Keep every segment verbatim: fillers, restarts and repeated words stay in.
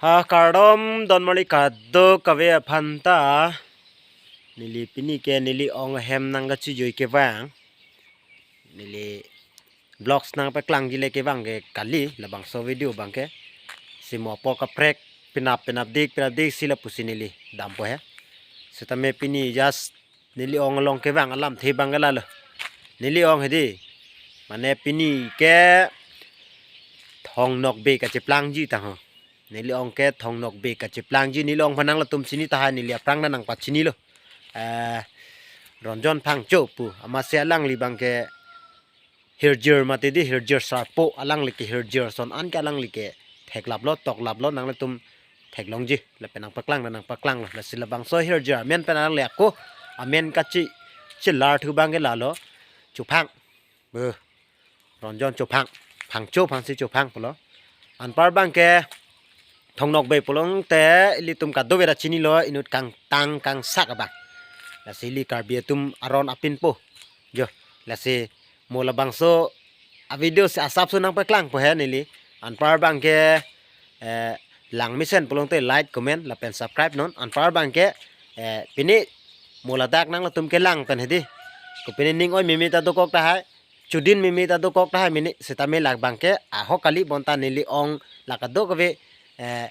Ha kardom donmarli kadokave aphan ta. Neli pini ke neli ong ahem nangkachijoi kevang. Neli vlogs nangpaklangji le kevang ke kali labangso video abang ke. Si mo apor kaprek penap penapdik penapdik si lapusi neli dampo he. Setame pini just neli ong along kevang alamthe abang ke lalo. Neli ong hedi. Mane pini ke Thong Nokbe kacheplangji tang ho. Neli ong ke Thong Nokbe kacheplangji, neli ong aphan nangtum chini tahai, neli aphrang nangpachinilo. Eh, Ronjon Phangcho pu, amatsi alangli abang ke hirjir mati di, hirjir sarpo, alangli ke hirjir ason an ke alangli ke theklaplo, toklaplo, nangtum theklongji, lapen nangpaklang, nangpaklanglo, lasi labangso hirjir amen pen alangli ako, amen kachi, chilar thu abang ke lalo, Chophang, eh, Ronjon Chophang, Phangcho aphansi Chophang pulo. Anpar abang ke Thong Nokbe pulote ilitum kadokave ta chinilo, inut kangtang kangsak abang. Lasi ili Karbi atum aron apinpo. Jo, lasi mo labangso avideo si asapso nangpaklangpo he neli. Anpar abang ke, eh, langmesen pulote like, comment, lapen subscribe non. Anpar abang ke, eh, pini mo ladak nangtum kelang pen hedi. Kopine ning oi meme ta dokok tahai. Chudin meme ta dokok tahai mene, setame labang ke ahok kali bonta neli ong la kadokave, eh,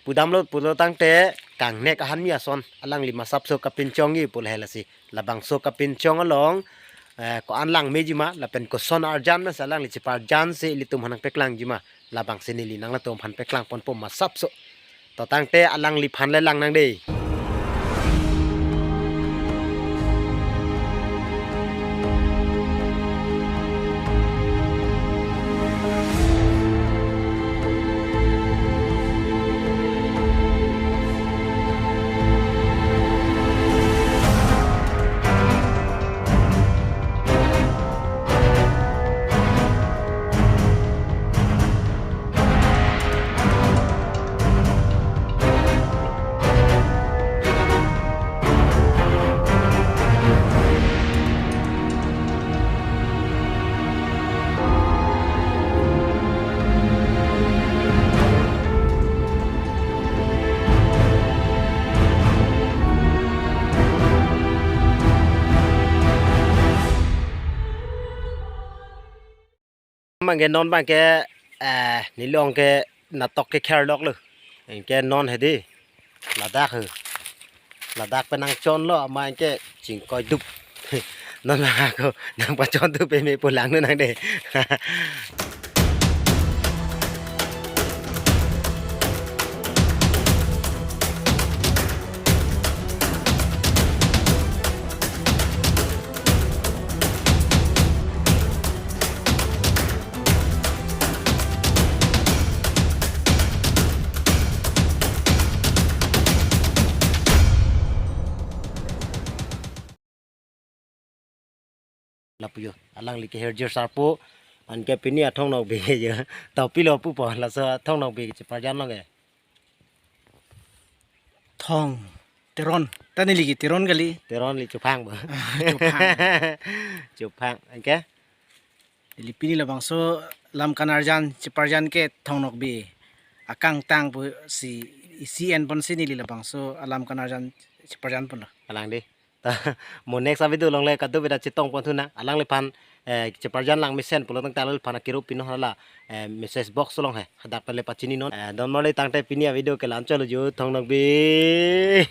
pudamlo pulo tangte kangnek ahanmi ason alangli masapso kapinchongji pu lahei lasi. Labangso kapinchong along, eh, ko-an langmeji ma, lapen koson arjan ma si alangli cheparjan si ilitum aphan nangpaklangji ma, labangsi neli nangtum aphan paklangponpo masapso. To tangte alangliphan le lang nang dei. Abang ke non abang ke, eh, neli ong ke natok kekherloklo. Anke non hedi. Ladak he. Ladak pen nangchonlo ama anke chingkoidup. Non abang ako nangpachondup peme pulang non nang dei. Lapu jo, alangli ke hirjir sarpo, anke pini a Thong Nokbe jo. Tau pilo pupo, laso a Thong Nokbe cheparjan lo ke. Thong, Teron. Ta neli ke Teron kali. Teron li Chophang bo. Chophang. Chophang, anke? Neli pini labangso alam kanarjan, cheparjan ke Thong Nokbe akangtang pusi isi enponsi neli labangso alam kanarjan cheparjanponlo. Alang dei. Ta mo next a video along le kadokave ta chetongpon thu nang. Alangliphan, eh, cheparjan langmesen pulo tangte alangliphan akirop pinon hala, eh, message box along he. Hadak pen le pachini non. Eh, donmarli tangte pini a video ke la-anchotlo jo, Thong Nokbe.